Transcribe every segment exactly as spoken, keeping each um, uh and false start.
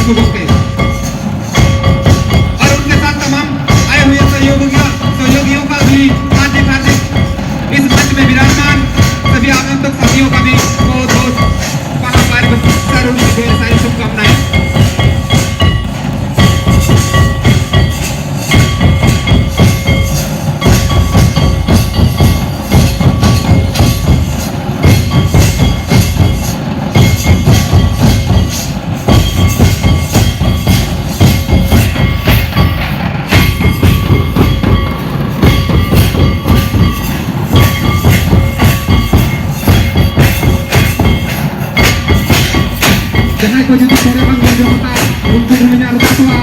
शुभ के। और उनके साथ तमाम आए हुए सहयोगियों, सहयोगियों का भी हार्दिक, हार्दिक इस मंच में विराजमान सभी आगंतुक साथियों का भी बहुत, बहुत बारंबार सारी, सारी शुभकामनाएं। ᱡᱟᱦᱟᱸᱭ ᱠᱚ ᱡᱩᱫᱤ ᱛᱚᱲᱮ ᱵᱟᱝ ᱵᱚᱱ ᱡᱚᱢ ᱠᱟᱜᱼᱟ, ᱩᱱᱠᱩ ᱠᱚ ᱢᱮᱱᱟ ᱨᱩᱣᱟᱹ ᱠᱚᱣᱟ,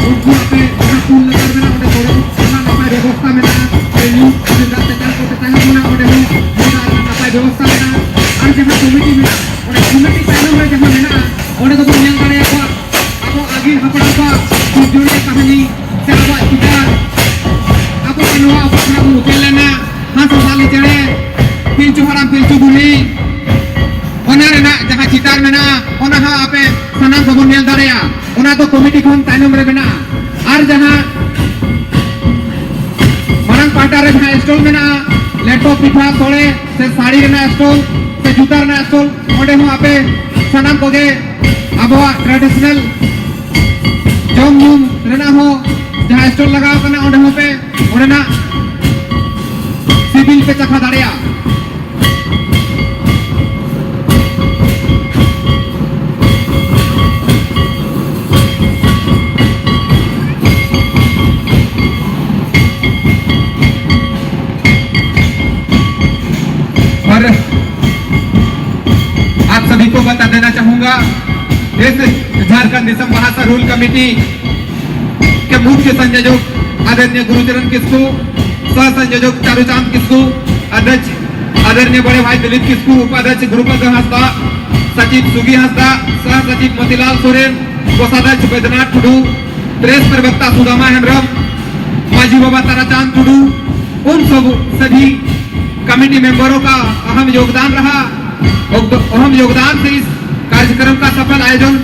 ᱩᱱᱠᱩ ᱟᱯᱮ ᱡᱟᱦᱟᱸ ᱯᱩᱞ ᱞᱟᱛᱟᱨ ᱢᱮᱱᱟᱜᱼᱟ, ᱚᱸᱰᱮ ᱛᱚᱲᱮ ᱨᱮᱱᱟᱜ ᱱᱟᱯᱟᱭ ᱵᱮᱵᱚᱥᱛᱷᱟ ᱢᱮᱱᱟᱜᱼᱟ᱾ ᱥᱮ ᱧᱩ ᱫᱟᱜ ᱛᱮᱛᱟᱝ ᱠᱚ ᱛᱮᱛᱟᱝ ᱠᱟᱱᱟ, ᱚᱸᱰᱮ ᱦᱚᱸ ᱧᱩ ᱫᱟᱜ ᱨᱮᱱᱟᱜ ᱱᱟᱯᱟᱭ ᱵᱮᱵᱚᱥᱛᱷᱟ ᱢᱮᱱᱟᱜᱼᱟ᱾ ᱟᱨ ᱡᱟᱦᱟᱸ ᱠᱚᱢᱤᱴᱤ ᱢᱮᱱᱟᱜᱼᱟ, ᱚᱸᱰᱮ ᱠᱚᱢᱤᱴᱤ ᱛᱟᱭᱱᱚᱢ ᱨᱮ ᱡᱟᱦᱟᱸ ᱢᱮᱱᱟᱜᱼᱟ, ᱚᱸᱰᱮ ᱫᱚᱵᱚᱱ ᱧᱮᱞ ᱫᱟᱲᱮᱭᱟᱠᱚᱣᱟ ᱟᱵᱚ ᱟᱹᱜᱤᱞ ᱦᱟᱯᱲᱟᱢ ᱠᱚᱣᱟᱜ ᱥᱤᱨᱡᱚᱱᱤᱭᱟᱹ ᱠᱟᱹᱦᱱᱤ ᱥᱮ ᱟᱵᱚᱣᱟᱜ ᱪᱤᱛᱟᱹᱨ, ᱟᱵᱚ ᱱᱚᱣᱟ ᱚᱠᱟ ᱠᱷᱚᱱᱟᱜ ᱵᱚᱱ ᱩᱯᱮᱞ ᱞᱮᱱᱟ, ᱦᱟᱸᱥ ᱦᱟᱸᱥᱞᱤ ᱪᱮᱬᱮ, ᱯᱤᱞᱪᱩ ᱦᱟᱲᱟᱢ ᱯᱤᱞᱪᱩ ᱵᱩᱲᱦᱤ, ᱚᱱᱟ ᱨᱮᱱᱟᱜ ᱡᱟᱦᱟᱸ ᱪᱤᱛᱟᱹᱨ ᱢᱮᱱᱟᱜᱼᱟ, ᱚᱱᱟ ᱦᱚᱸ ᱟᱯᱮ ᱥᱟᱱᱟᱢ ᱠᱚᱵᱚᱱ ᱧᱮᱞ ᱫᱟᱲᱮᱭᱟᱜᱼᱟ᱾ ᱚᱱᱟ ᱫᱚ ᱠᱚᱢᱤᱴᱤ ᱠᱷᱚᱱ ᱛᱟᱭᱱᱚᱢ ᱨᱮ ᱢᱮᱱᱟᱜᱼᱟ᱾ ᱟᱨ ᱡᱟᱦᱟᱸ ᱢᱟᱲᱟᱝ ᱯᱟᱦᱴᱟ ᱨᱮ ᱡᱟᱦᱟᱸ ᱥᱴᱚᱞ ᱢᱮᱱᱟᱜᱼᱟ, ᱞᱮᱴᱚ, ᱯᱤᱴᱷᱟ, ᱥᱚᱲᱮ ᱥᱮ ᱥᱟᱹᱲᱤ ᱨᱮᱱᱟᱜ ᱥᱴᱚᱞ ᱥᱮ ᱡᱩᱛᱟ ᱨᱮᱱᱟᱜ ᱥᱴᱚᱞ, ᱚᱸᱰᱮ ᱦᱚᱸ ᱟᱯᱮ ᱥᱟᱱᱟᱢ ᱠᱚᱜᱮ ᱟᱵᱚᱣᱟᱜ ᱴᱨᱟᱰᱤᱥᱚᱱᱟᱞ ᱡᱚᱢ ᱧᱩ ᱨᱮᱱᱟᱜ ᱦᱚᱸ ᱡᱟᱦᱟᱸ ᱥᱴᱚᱞ ᱞᱟᱜᱟᱣ ᱠᱟᱱᱟ, ᱚᱸᱰᱮ ᱦᱚᱸ ᱯᱮ ᱚᱸᱰᱮᱱᱟᱜ ᱥᱤᱵᱤᱞ ᱯᱮ ᱪᱟᱠᱷᱟ ᱫᱟᱲᱮᱭᱟᱜᱼᱟ᱾ और आप सभी को बता देना चाहूंगा, इस झारखंड दिसम भाषा रूल कमेटी के मुख्य संयोजक आदरणीय गुरुचरण किस्कू, सह संयोजक चारूचांद किस्कू, अध्यक्ष आदरणीय बड़े भाई दिलीप किस्कू, उपाध्यक्ष गुरुपद हंसदा, सचिव सुगी हंसदा, सह सचिव मोतीलाल सोरेन, कोषाध्यक्ष बैद्यनाथ टुडू, प्रेस प्रवक्ता सुदामा हेम्ब्रम, मांझी बाबा ताराचांद टुडू, उन सब सभी कमेटी मेंबरों का अहम योगदान रहा। अहम योगदान से इस कार्यक्रम का सफल आयोजन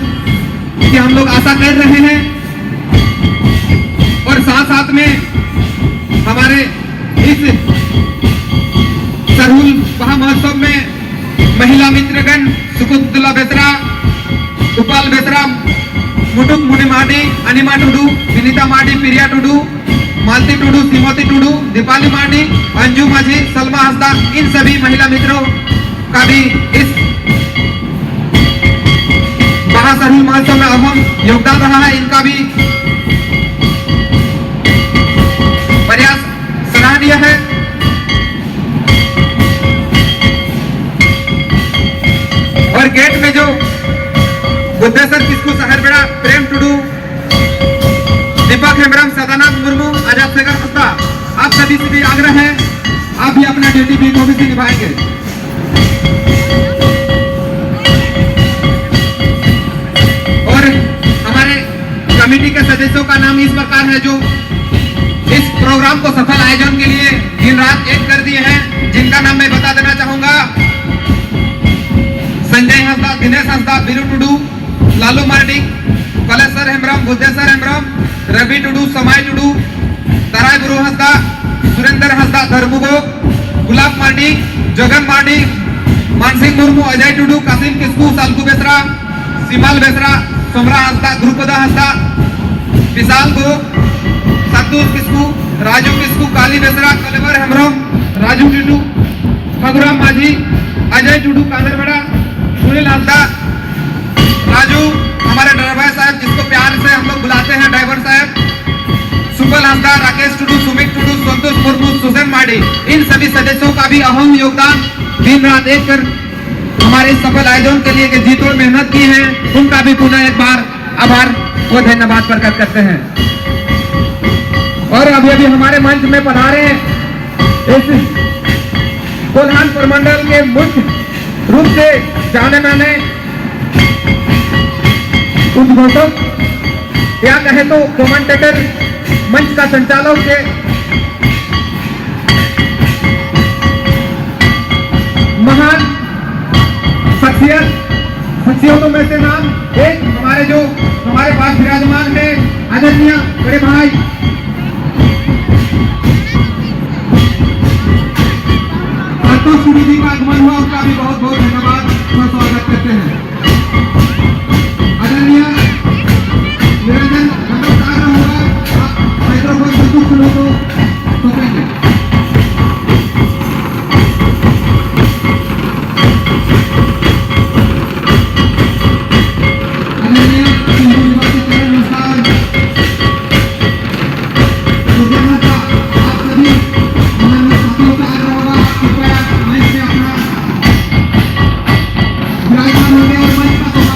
कि हम लोग आशा कर रहे हैं। और साथ साथ में हमारे इस सरहुल बहा महोत्सव में महिला मित्रगण सुकुंतला बेसरा, उपाल बेसरा, मुटुक मुनि मार्डी, अनिमा टुडू, विनीता मार्डी, प्रिया टुडू, मालती टुडू, श्रीमती टुडू, दीपाली मार्डी, अंजू माझी, सलमा हंसदा, इन सभी महिला मित्रों का भी इस बहा सरहुल महोत्सव में अहम योगदान रहा है। इनका भी प्रयास सराहनीय है। और गेट में जो बुद्धेश्वर किसकु, शहर बेड़ा प्रेम टुडू, दीपक हेम्ब्रम, सदानंद मुर्मू, आजाद शेखर हंसदा, आप सभी से भी आग्रह है, आप भी अपना ड्यूटी भी कॉपी से निभाएंगे। और हमारे कमेटी के सदस्यों का नाम इस प्रकार है, जो इस प्रोग्राम को सफल आयोजन के लिए दिन रात एक कर दिए हैं, जिनका नाम मैं बता देना चाहूंगा। संजय हंसदा, दिनेश हंसदा, बीरू टुडू, लालू मार्डी, कलेश्वर हेम्ब्रम, बुद्धेश्वर हेम्ब्रम, रवि टुडू, समाय टुडू, तराई बुरु हंसदा, सुरेंद्र हंसदा, धर्मुगो, गुलाब मार्डी, जगन मार्डी, मानसिंह मुर्मू, अजय टुडू, कासिम किस्कू, सालकू बेसरा, सिमाल बेसरा, सोमरा हंसदा, ध्रुपदा हंसदा, विशाल गो, संतोष किस्कू, राजू किस्कू, काली बेसरा, कलेवर हेम्ब्रम, राजू टुडू, खगुराम माझी, अजय टुडू, कादरबेड़ा, सुनील हंसदा, राजू, हमारे ड्राइवर साहब जिसको प्यार से हम लोग बुलाते हैं ड्राइवर साहब, सुपल हंसदा, राकेश टुडू, सुमित टुडू, संतोष मुर्मू, सुजन मार्डी, इन सभी सदस्यों का भी अहम योगदान, दिन रात एक कर हमारे इस सफल आयोजन के लिए के जी तोड़ मेहनत की है, उनका भी पुनः एक बार आभार व धन्यवाद प्रकट करते हैं। और अभी अभी हमारे मंच में पधारे इस कोल्हान प्रमंडल के मुख्य रूप से जाने माने उद्घोषक या कहे तो कमेंटेटर, मंच का संचालक के महान शख्सियत, शख्सियतों में से नाम एक हमारे जो हमारे पास विराजमान है आदरणीय बड़े भाई संतोष सूरी जी का आगमन हुआ, उनका भी बहुत बहुत धन्यवाद और स्वागत करते हैं। आदरणीय निरंजन मंडल साहब होगा, आप माइक्रोफोन संतोष सूरी को सौंपेंगे। आदरणीय सिंधु निवासी करण अनुसार, तो जहाँ का आप सभी माननीय साथियों का आग्रह होगा, कृपया मंच पे अपना विराजमान होंगे और मंच का शोभा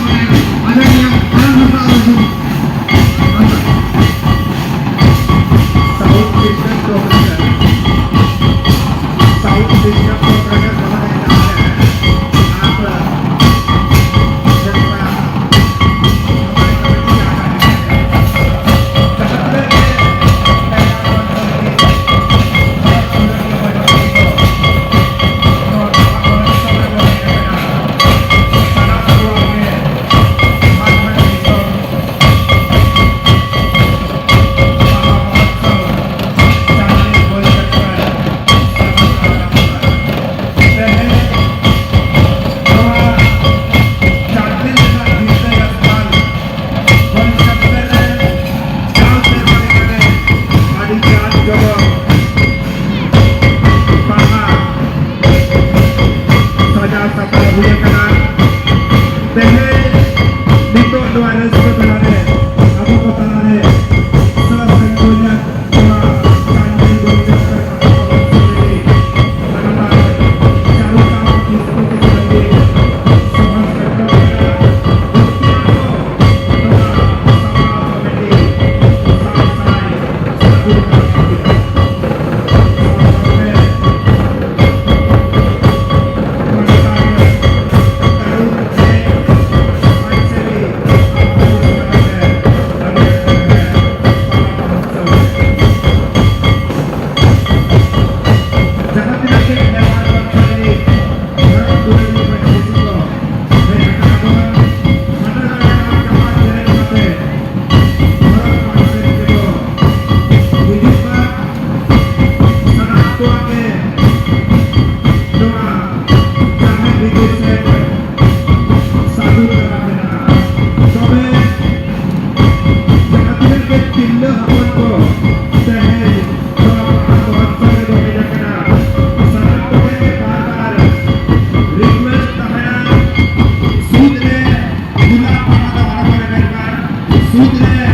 ᱥᱩᱫ ᱨᱮ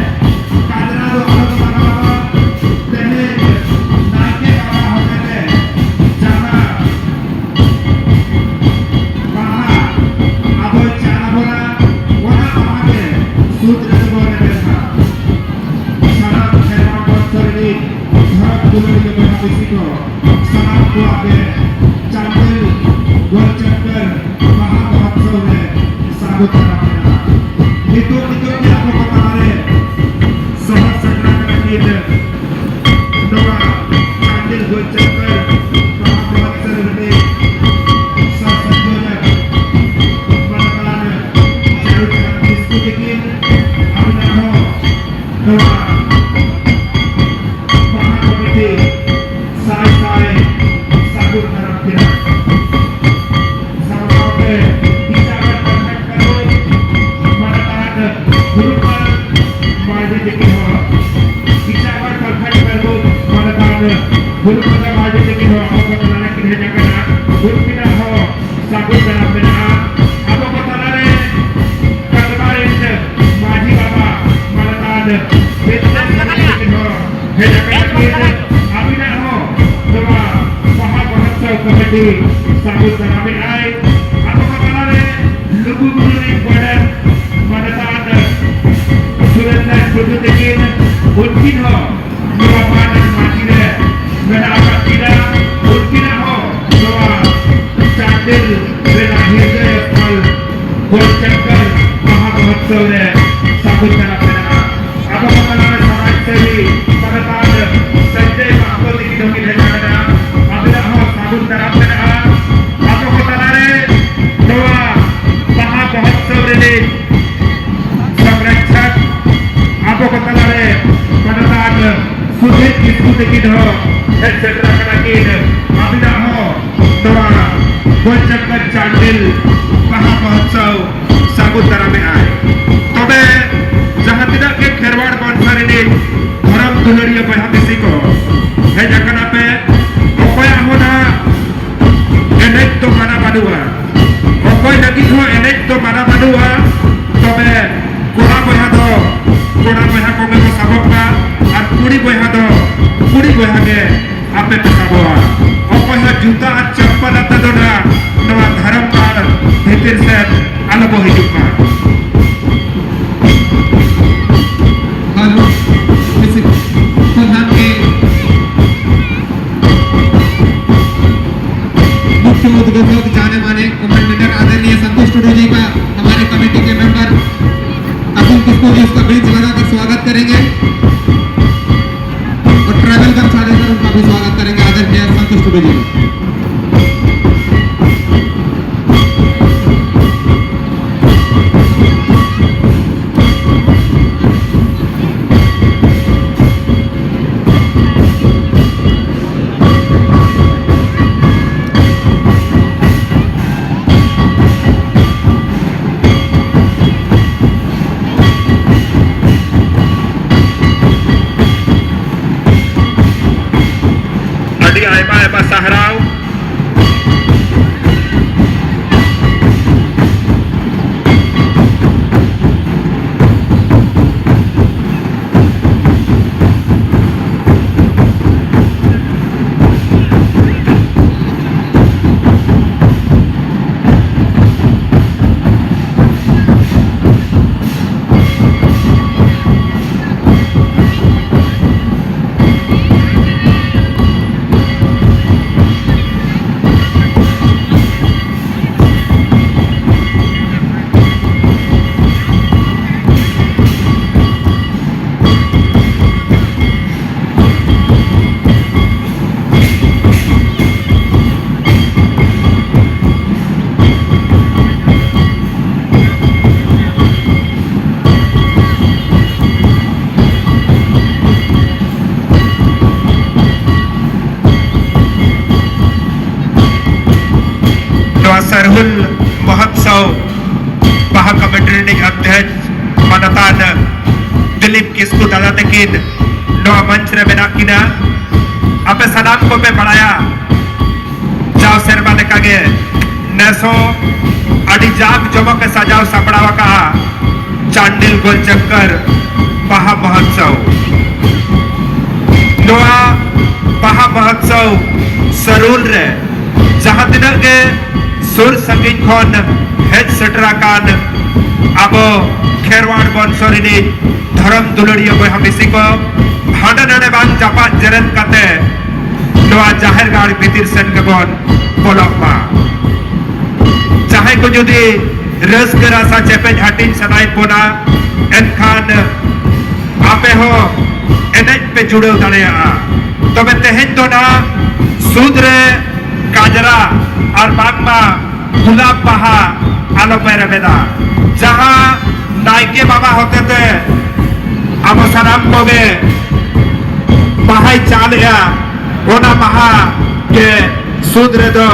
ᱠᱟᱡᱽᱨᱟ ᱫᱚ ᱟᱞᱚ ᱵᱚ ᱞᱟᱜᱟᱣᱟ᱾ ᱛᱮᱦᱮᱧ ᱱᱟᱭᱠᱮ ᱵᱟᱵᱟ ᱦᱚᱛᱮᱛᱮ ᱡᱟᱦᱟᱸ ᱵᱟᱦᱟ ᱟᱵᱚᱭ ᱪᱟᱞ ᱟᱵᱚᱱᱟ, ᱚᱱᱟ ᱵᱟᱦᱟ ᱜᱮ ᱥᱩᱫ ᱨᱮᱫᱚ ᱵᱚ ᱨᱮᱵᱮᱫᱟ᱾ ᱥᱟᱱᱟᱢ ᱠᱷᱮᱨᱣᱟᱲ ᱵᱚᱝᱥᱚ ᱨᱤᱱᱤᱡ ᱫᱷᱚᱨᱚᱢ ᱫᱩᱞᱟᱹᱲᱤᱭᱟᱹ ᱵᱚᱭᱦᱟ ᱢᱤᱥᱤ ᱠᱚ, ᱥᱟᱱᱟᱢ ᱠᱚᱣᱟᱜ ᱜᱮ ᱪᱟᱱᱰᱤᱞ ᱜᱳᱞ ᱪᱚᱠᱠᱚᱨ ᱵᱟᱦᱟ ᱢᱚᱦᱚᱛᱥᱚᱵ ᱨᱮ ᱥᱟᱹᱜᱩᱱ ᱫᱟᱨᱟᱢ ᱢᱮᱱᱟᱜᱼᱟ᱾ ᱱᱤᱛᱚᱜ, ᱱᱤᱛᱚᱜ ᱜᱮ ᱟᱵᱚ ᱠᱚ ᱛᱟᱞᱟᱨᱮ ᱥᱚᱦᱚᱨ ᱥᱮᱴᱮᱨ ᱟᱠᱟᱱᱟ ᱠᱤᱱ ᱱᱚᱣᱟ ᱪᱟᱱᱰᱤᱞ ᱜᱳᱞ ᱪᱚᱠᱠᱚᱨ ᱵᱟᱦᱟ ᱢᱚᱦᱚᱛᱥᱚᱵ ᱨᱤᱱᱤᱡ ᱥᱟᱨ ᱥᱚᱝᱜᱷᱚᱴᱷᱚᱠ ᱢᱟᱱᱚᱛᱟᱱ ᱪᱟᱨᱩ ᱪᱟᱸᱫᱽ ᱠᱤᱥᱠᱩ ᱛᱤᱠᱤᱱ, ᱟᱹᱵᱤᱱᱟᱜ ᱦᱚᱸ ᱱᱚᱣᱟ ᱵᱟᱦᱟ ᱠᱚᱢᱤᱴᱤ ᱥᱟᱭ ᱥᱟᱭ ᱥᱟᱹᱜᱩᱱ ᱫᱟᱨᱟᱢ ᱠᱤᱱᱟ᱾ ᱥᱟᱶ ᱥᱟᱶᱛᱮ ᱤᱪᱟᱜᱟᱲ ᱯᱟᱨᱜᱟᱱᱟ ᱠᱟᱹᱢᱤ ᱢᱟᱱᱚᱛᱟᱱ ᱜᱩᱨᱩᱯᱟᱞ ᱢᱟᱨᱰᱤ ᱛᱤᱠᱤᱱ ᱦᱚᱸ, ᱤᱪᱟᱜᱟᱲ ᱯᱟᱨᱜᱟᱱᱟ ᱠᱟᱹᱢᱤ ᱢᱟᱱᱚᱛᱟᱱ ᱜᱩᱨᱩᱯᱟᱞ ᱢᱟᱨᱰᱤ ᱛᱤᱠᱤᱱ ᱦᱚᱸ ᱟᱵᱚ ᱠᱚ ᱛᱟᱞᱟ ᱨᱮ ᱠᱤᱱ ᱦᱮᱡ ᱟᱠᱟᱱᱟ᱾ ᱩᱱᱠᱤᱱᱟᱜ ᱦᱚᱸ ᱥᱟᱹᱜᱩᱱ ᱫᱟᱨᱟᱢ ᱢᱮᱱᱟᱜᱼᱟ᱾ ᱟᱵᱚ ᱠᱚ ᱛᱟᱞᱟᱨᱮ ᱠᱟᱴᱵᱟᱨᱤᱡ ᱢᱟᱹᱡᱷᱤ ᱵᱟᱵᱟ ᱢᱟᱱᱚᱛᱟᱱ ᱵᱤᱫᱽᱫᱟᱹ ᱥᱚᱨᱮᱱ ᱛᱤᱠᱤᱱ ᱦᱚᱸ ᱦᱮᱡ ᱟᱠᱟᱱᱟ ᱠᱤᱱ᱾ ᱟᱹᱵᱤᱱᱟᱜ ᱦᱚᱸ ᱱᱚᱣᱟ ᱵᱟᱦᱟ ᱢᱚᱦᱚᱛᱥᱚᱵ ᱠᱚᱢᱤᱴᱤ ᱥᱟᱹᱜᱩᱱ ᱫᱟᱨᱟᱢᱮᱫ ᱟᱭ᱾ ᱟᱵᱚ ᱠᱚ ᱛᱟᱞᱟᱨᱮ ᱞᱩᱜᱩ ᱵᱩᱨᱩ ᱨᱤᱱ ᱜᱚᱰᱮᱛ ᱢᱟᱱᱚᱛᱟᱱ ᱥᱩᱨᱮᱱᱫᱨᱚ ᱴᱩᱰᱩ ᱛᱤᱠᱤᱱ, ᱩᱱᱠᱤᱱ ᱦᱚᱸ ᱱᱚᱣᱟ ᱯᱟᱱ ᱢᱟᱹᱡᱷᱤ ᱨᱮ ᱢᱮᱱᱟᱜ ᱟᱠᱟᱫ ᱠᱤᱱᱟ᱾ ᱩᱱᱠᱤᱱᱟᱜ ᱦᱚᱸ ᱱᱚᱣᱟ ᱪᱟᱱᱰᱤᱞ ᱨᱮᱱᱟᱜ ᱦᱤᱨᱫᱟᱹᱭ ᱥᱛᱷᱚᱞ ᱜᱳᱞ ᱪᱚᱠᱠᱚᱨ ᱢᱟᱦᱟ ᱢᱚᱦᱚᱛᱥᱚᱵ ᱨᱮ ᱥᱟᱹᱜᱩᱱ ᱫᱟᱨᱟᱢ ᱢᱮᱱᱟᱜᱼᱟ᱾ ᱟᱵᱚ ᱠᱚ ᱛᱟᱞᱟ ᱨᱮ ᱥᱚᱢᱟᱡᱽ ᱥᱮᱵᱤ ᱢᱟᱱᱚᱛᱟᱱ ᱥᱚᱧᱡᱚᱭ ᱢᱟᱦᱟᱛᱚ ᱛᱤᱠᱤᱱ ᱦᱚᱸᱠᱤᱱ ᱦᱮᱡ ᱟᱠᱟᱱᱟ᱾ ᱟᱹᱵᱤᱱᱟᱜ ᱦᱚᱸ ᱥᱟᱹᱜᱩᱱ ᱫᱟᱨᱟᱢ ᱢᱮᱱᱟᱜᱼᱟ᱾ ᱟᱵᱚ ᱠᱚ ᱛᱟᱞᱟ ᱨᱮ ᱱᱚᱣᱟ ᱵᱟᱦᱟ ᱢᱚᱦᱚᱛᱥᱚᱵ ᱨᱤᱱᱤᱡ ᱥᱚᱝᱨᱚᱠᱷᱚᱠ ᱟᱵᱚ ᱠᱚ ᱛᱟᱞᱟᱨᱮ ᱢᱟᱱᱚᱛᱟᱱ ᱥᱩᱫᱷᱤᱨ ᱠᱤᱥᱠᱩ ᱛᱟᱹᱠᱤᱱ ᱦᱚᱸ ᱦᱮᱡ ᱥᱮᱴᱮᱨ ᱟᱠᱟᱱᱟ ᱠᱤᱱ᱾ ᱟᱹᱵᱤᱱᱟᱜ ᱦᱚᱸ ᱱᱚᱣᱟ ᱜᱳᱞᱪᱚᱠᱠᱚᱨ ᱪᱟᱱᱰᱤᱞ ᱵᱟᱦᱟ ᱢᱚᱦᱚᱛᱥᱚᱵ ᱥᱟᱹᱜᱩᱱ ᱫᱟᱨᱟᱢᱮᱫ ᱟᱭ᱾ ᱛᱚᱵᱮ ᱡᱟᱦᱟᱸ ᱛᱤᱱᱟᱹᱜ ᱜᱮ ᱠᱷᱮᱨᱣᱟᱲ ᱵᱚᱱᱥᱟ ᱨᱤᱱᱤᱡ ᱫᱷᱚᱨᱚᱢ ᱫᱩᱞᱟᱹᱲᱤᱭᱟᱹ ᱵᱚᱭᱦᱟ ᱢᱤᱥᱤ ᱠᱚ ᱦᱮᱡ ᱟᱠᱟᱱᱟ ᱯᱮ, ᱚᱠᱚᱭᱟᱜ ᱦᱚᱸ ᱱᱟᱦᱟᱜ ᱮᱱᱮᱡ ᱫᱚ ᱢᱟᱱᱟ ᱵᱟᱹᱱᱩᱜᱼᱟ, ᱚᱠᱚᱭ ᱞᱟᱹᱜᱤᱫ ᱦᱚᱸ ᱮᱱᱮᱡ ᱫᱚ ᱢᱟᱱᱟ ᱵᱟᱹᱱᱩᱜᱼᱟ᱾ ᱛᱚᱵᱮ ᱠᱚᱲᱟ ᱵᱚᱭᱦᱟ ᱫᱚ ᱠᱚᱲᱟ ᱵᱚᱭᱦᱟ ᱠᱚᱜᱮ ᱠᱚ ᱥᱟᱵᱚᱜ ᱢᱟ ᱟᱨ ᱠᱩᱲᱤ ᱵᱚᱭᱦᱟ ᱫᱚ ᱠᱩᱲᱤ ᱵᱚᱭᱦᱟ ᱜᱮ ᱟᱯᱮ ᱯᱮ ᱥᱟᱵᱚᱜᱼᱟ᱾ ᱚᱠᱚᱭ ᱦᱚᱸ ᱡᱩᱛᱟᱹ ᱟᱨ ᱪᱟᱯᱯᱟᱞ ᱟᱛᱮ ᱫᱚ ᱱᱟᱜ ᱱᱚᱣᱟ ᱫᱷᱚᱨᱚᱢ ᱯᱟᱲ ᱵᱷᱤᱛᱤᱨ ᱥᱮᱫ ᱟᱞᱚ ᱵᱚ ᱦᱤᱡᱩᱜ ᱢᱟ᱾ हेलो, इस प्रधान के मुख्य उद्घोषक जाने माने कमेंडेटर आदरणीय संतोष टुडू जी का हमारे कमेटी के मेंबर अतुल किस्कू जी उसका ब्रिज लगाकर स्वागत करेंगे और ट्राइबल गमछा देकर उनका भी स्वागत करेंगे आदरणीय संतोष टुडू जी का। ᱟᱹᱰᱤ ᱟᱭᱢᱟ ᱟᱭᱢᱟ ᱥᱟᱨᱦᱟᱣ᱾ ᱱᱚᱣᱟ ᱥᱟᱨᱦᱩᱞ ᱢᱚᱦᱚᱛᱥᱚᱵ ᱵᱟᱦᱟ ᱠᱚᱢᱤᱴᱤ ᱨᱤᱱᱤᱡ ᱚᱫᱽᱫᱷᱭᱚᱠᱥ ᱢᱟᱱᱚᱛᱟᱱ ᱫᱤᱞᱤᱯ ᱠᱤᱥᱠᱩ ᱫᱟᱫᱟ ᱛᱟᱹᱠᱤᱱ ᱱᱚᱣᱟ ᱢᱚᱧᱪ ᱨᱮ ᱢᱮᱱᱟᱜ ᱠᱤᱱᱟ᱾ ᱟᱯᱮ ᱥᱟᱱᱟᱢ ᱠᱚᱯᱮ ᱵᱟᱲᱟᱭᱟ, ᱡᱟᱣ ᱥᱮᱨᱢᱟ ᱞᱮᱠᱟᱜᱮ ᱱᱮᱥ ᱦᱚᱸ ᱟᱹᱰᱤ ᱡᱟᱠ ᱡᱚᱢᱚᱠ ᱮ ᱥᱟᱡᱟᱣ ᱥᱟᱯᱲᱟᱣ ᱟᱠᱟᱫᱼᱟ ᱪᱟᱱᱰᱤᱞ ᱜᱳᱞ ᱪᱚᱠᱠᱚᱨ ᱵᱟᱦᱟ ᱢᱚᱦᱚᱛᱥᱚᱵ᱾ ᱱᱚᱣᱟ ᱵᱟᱦᱟ ᱢᱚᱦᱚᱛᱥᱚᱵ ᱥᱟᱹᱨᱩᱞ ᱨᱮ ᱡᱟᱦᱟᱸ ᱛᱤᱱᱟᱹᱜ ᱜᱮ ᱥᱩᱨ ᱥᱟᱺᱜᱤᱧ ᱠᱷᱚᱱ ᱦᱮᱡ ᱥᱮᱴᱮᱨ ᱟᱠᱟᱱ ᱟᱵᱚ ᱠᱷᱮᱨᱣᱟᱲ ᱵᱚᱝᱥᱚ ᱨᱤᱱᱤᱡ ᱫᱷᱚᱨᱚᱢ ᱫᱩᱞᱟᱹᱲᱤᱭᱟᱹ ᱵᱚᱭᱦᱟ ᱢᱤᱥᱤ ᱠᱚ, ᱦᱟᱸᱰᱮ ᱱᱟᱰᱮ ᱵᱟᱝ ᱪᱟᱯᱟᱫ ᱡᱮᱨᱮᱫ ᱠᱟᱛᱮ ᱱᱚᱣᱟ ᱡᱟᱦᱮᱨ ᱜᱟᱲ ᱵᱷᱤᱛᱤᱨ ᱥᱮᱱ ᱜᱮᱵᱚᱱ ᱵᱚᱞᱚᱜ ᱢᱟ᱾ ᱡᱟᱦᱟᱸᱭ ᱠᱚ ᱡᱩᱫᱤ ᱨᱟᱹᱥᱠᱟᱹ ᱨᱟᱥᱟ ᱪᱮᱯᱮᱡ ᱦᱟᱹᱴᱤᱧ ᱥᱟᱱᱟᱭᱮᱫ ᱵᱚᱱᱟ, ᱮᱱᱠᱷᱟᱱ ᱟᱯᱮ ᱦᱚᱸ ᱮᱱᱮᱡ ᱯᱮ ᱡᱩᱲᱟᱹᱣ ᱫᱟᱲᱮᱭᱟᱜᱼᱟ᱾ ᱛᱚᱵᱮ ᱛᱮᱦᱮᱧ ᱫᱚ ᱱᱟᱦᱟᱜ ᱥᱩᱫ ᱨᱮ ᱠᱟᱡᱽᱨᱟ ᱟᱨ ᱵᱟᱝᱢᱟ ᱜᱩᱞᱟᱵ ᱵᱟᱦᱟ ᱟᱞᱚᱯᱮ ᱨᱮᱵᱮᱫᱟ᱾ ᱡᱟᱦᱟᱸ ᱱᱟᱭᱠᱮ ᱵᱟᱵᱟ ᱦᱚᱛᱮᱛᱮ ᱟᱵᱚ ᱥᱟᱱᱟᱢ ᱠᱚᱜᱮ ᱵᱟᱦᱟᱭ ᱪᱟᱞᱮᱜᱼᱟ, ᱚᱱᱟ ᱵᱟᱦᱟ ᱜᱮ ᱥᱩᱫ ᱨᱮᱫᱚ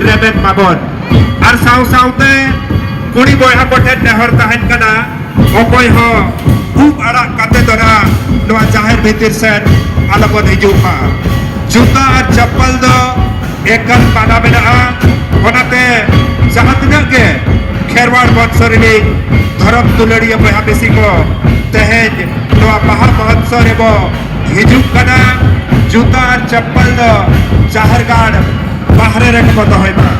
ᱨᱮᱵᱮᱫ ᱢᱟᱵᱚᱱ᱾ ᱟᱨ ᱥᱟᱶ ᱥᱟᱶᱛᱮ ᱠᱩᱲᱤ ᱵᱚᱭᱦᱟ ᱠᱚᱴᱷᱮᱱ ᱱᱮᱦᱚᱨ ᱛᱟᱦᱮᱱ ᱠᱟᱱᱟ, ᱚᱠᱚᱭ ᱦᱚᱸ ᱩᱵ ᱟᱲᱟᱜ ᱠᱟᱛᱮ ᱫᱚ ᱱᱟᱜ ᱱᱚᱣᱟ ᱡᱟᱦᱮᱨ ᱵᱷᱤᱛᱤᱨ ᱥᱮᱫ ᱟᱞᱚᱵᱚᱱ ᱦᱤᱡᱩᱜ ᱢᱟ᱾ ᱡᱩᱛᱟᱹ ᱟᱨ ᱪᱟᱯᱯᱟᱞ ᱫᱚ ᱮᱠᱟᱞ ᱢᱟᱱᱟ ᱢᱮᱱᱟᱜᱼᱟ᱾ ᱚᱱᱟᱛᱮ ᱡᱟᱦᱟᱸ ᱛᱤᱱᱟᱹᱜ ᱜᱮ ᱠᱷᱮᱨᱣᱟᱲ ᱵᱚᱝᱥᱚ ᱨᱤᱱᱤᱡ ᱫᱷᱚᱨᱚᱢ ᱫᱩᱞᱟᱹᱲᱤᱭᱟᱹ ᱵᱚᱭᱦᱟ ᱢᱤᱥᱤ ᱠᱚ ᱛᱮᱦᱮᱧ ᱱᱚᱣᱟ ᱵᱟᱦᱟ ᱢᱚᱦᱚᱛᱥᱚᱵ ᱨᱮᱵᱚ ᱦᱤᱡᱩᱜ ᱠᱟᱱᱟ, ᱡᱩᱛᱟᱹ ᱟᱨ ᱪᱟᱯᱯᱟᱞ ᱫᱚ ᱡᱟᱦᱮᱨ ᱜᱟᱲ ᱵᱟᱦᱨᱮ ᱨᱮᱜᱮ ᱵᱚ ᱫᱚᱦᱚᱭ ᱢᱟ᱾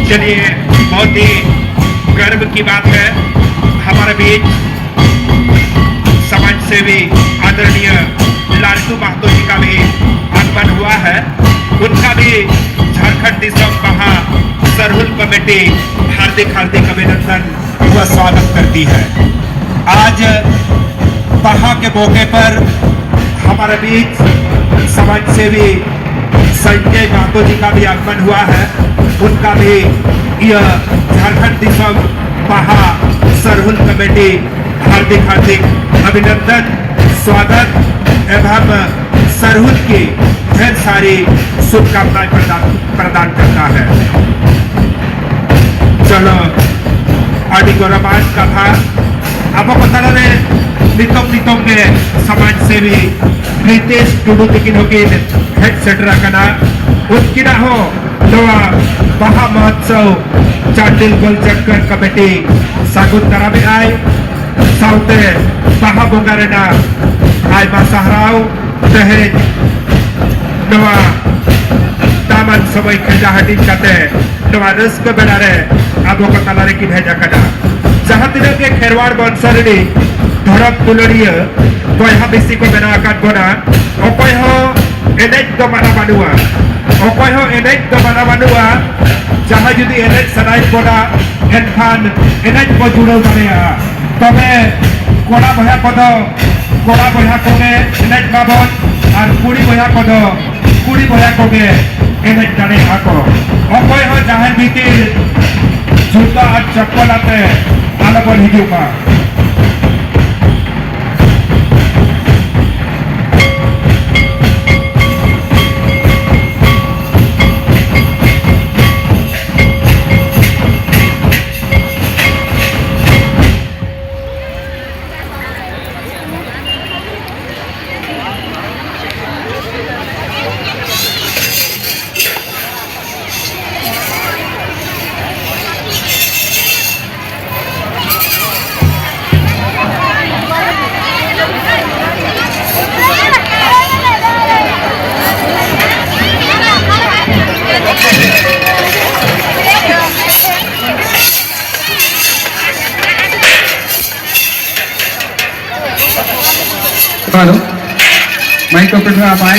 चलिए, बहुत ही गर्व की बात है, हमारे बीच समाज सेवी आदरणीय लालटू महतो जी का भी आगमन हुआ है। उनका भी झारखंड दिसम महा सरहुल कमेटी हार्दिक हार्दिक अभिनंदन व स्वागत करती है। आज बाहा के मौके पर हमारे बीच समाज सेवी संजय महतो जी का भी आगमन हुआ है। उनका भी यह झारखंड दिसम बाहा सरहुल कमेटी हार्दिक हार्दिक अभिनंदन, स्वागत एवं सरहुल की ढेर सारी शुभकामनाएं प्रदान प्रदान करता है। चलो, ᱟᱹᱰᱤ ᱜᱚᱨᱚᱵᱟᱱ ᱠᱟᱛᱷᱟ, ᱟᱵᱚ ᱠᱚ ᱛᱟᱞᱟᱨᱮ ᱱᱤᱛᱚᱝ ᱱᱤᱛᱚᱝ ᱜᱮ ᱥᱚᱢᱟᱡᱽ ᱥᱮᱵᱤ ᱨᱤᱛᱮᱥ ᱴᱩᱰᱩ ᱛᱤᱠᱤᱱ ᱦᱚᱸᱠᱤᱱ ᱦᱮᱡ ᱥᱮᱴᱮᱨ ᱟᱠᱟᱱᱟ᱾ ᱩᱱᱠᱤᱱᱟᱜ ᱦᱚᱸ ᱱᱚᱣᱟ ᱵᱟᱦᱟ ᱢᱚᱦᱚᱛᱥᱚᱵ ᱪᱟᱱᱰᱤᱞ ᱜᱳᱞ ᱪᱚᱠᱠᱚᱨ ᱠᱚᱢᱤᱴᱤ ᱥᱟᱹᱜᱩᱱ ᱫᱟᱨᱟᱢᱮᱫ ᱟᱭ, ᱥᱟᱶᱛᱮ ᱵᱟᱦᱟ ᱵᱚᱸᱜᱟ ᱨᱮᱱᱟᱜ ᱟᱭᱢᱟ ᱥᱟᱨᱦᱟᱣ᱾ ᱛᱮᱦᱮᱧ ᱱᱚᱣᱟ ᱫᱟᱢᱟᱱ ᱥᱚᱢᱚᱭ ᱠᱷᱟᱸᱡᱟ ᱦᱟᱹᱴᱤᱧ ᱠᱟᱛᱮ ᱱᱚᱣᱟ ᱨᱟᱹᱥᱠᱟᱹ ᱵᱮᱲᱟ ᱨᱮ ᱟᱵᱚ ᱠᱚ ᱛᱟᱞᱟ ᱨᱮᱠᱤᱱ ᱦᱮᱡ ᱟᱠᱟᱱᱟ᱾ ᱡᱟᱦᱟᱸ ᱛᱤᱱᱟᱹᱜ ᱜᱮ ᱠᱷᱮᱨᱣᱟᱲ ᱵᱚᱝᱥᱚ ᱨᱤᱱᱤᱡ ᱫᱷᱚᱨᱚᱢ ᱫᱩᱞᱟᱹᱲᱤᱭᱟᱹ ᱵᱚᱭᱦᱟ ᱢᱤᱥᱤ ᱠᱚ ᱢᱮᱱᱟᱜ ᱟᱠᱟᱫ ᱵᱚᱱᱟ, ᱚᱠᱚᱭ ᱦᱚᱸ ᱮᱱᱮᱡ ᱫᱚ ᱢᱟᱱᱟ ᱵᱟᱹᱱᱩᱜᱼᱟ, ᱚᱠᱚᱭ ᱦᱚᱸ ᱮᱱᱮᱡ ᱫᱚ ᱢᱟᱱᱟ ᱵᱟᱹᱱᱩᱜᱼᱟ᱾ ᱡᱟᱦᱟᱸᱭ ᱡᱩᱫᱤ ᱮᱱᱮᱡ ᱥᱟᱱᱟᱭᱮᱫ ᱵᱚᱱᱟ, ᱮᱱᱠᱷᱟᱱ ᱮᱱᱮᱡ ᱵᱚ ᱡᱩᱲᱟᱹᱣ ᱫᱟᱲᱮᱭᱟᱜᱼᱟ᱾ ᱛᱚᱵᱮ ᱠᱚᱲᱟ ᱵᱚᱭᱦᱟ ᱠᱚᱫᱚ ᱠᱚᱲᱟ ᱵᱚᱭᱦᱟ ᱠᱚᱜᱮ ᱮᱱᱮᱡ ᱢᱟᱵᱚᱱ, ᱟᱨ ᱠᱩᱲᱤ ᱵᱚᱭᱦᱟ ᱠᱚᱫᱚ ᱠᱩᱲᱤ ᱵᱚᱭᱦᱟ ᱠᱚᱜᱮ ᱮᱱᱮᱡ ᱫᱟᱲᱮᱭᱟᱜᱼᱟ ᱠᱚ᱾ ᱚᱠᱚᱭ ᱦᱚᱸ ᱡᱟᱦᱮᱨ ᱵᱷᱤᱛᱤᱨ ᱡᱩᱛᱟᱹ ᱟᱨ ᱪᱚᱯᱯᱚᱞ ᱟᱛᱮ ᱟᱞᱚᱵᱚᱱ ᱦᱤᱡᱩᱜ ᱢᱟ᱾ Hello, mic operator, आप आए?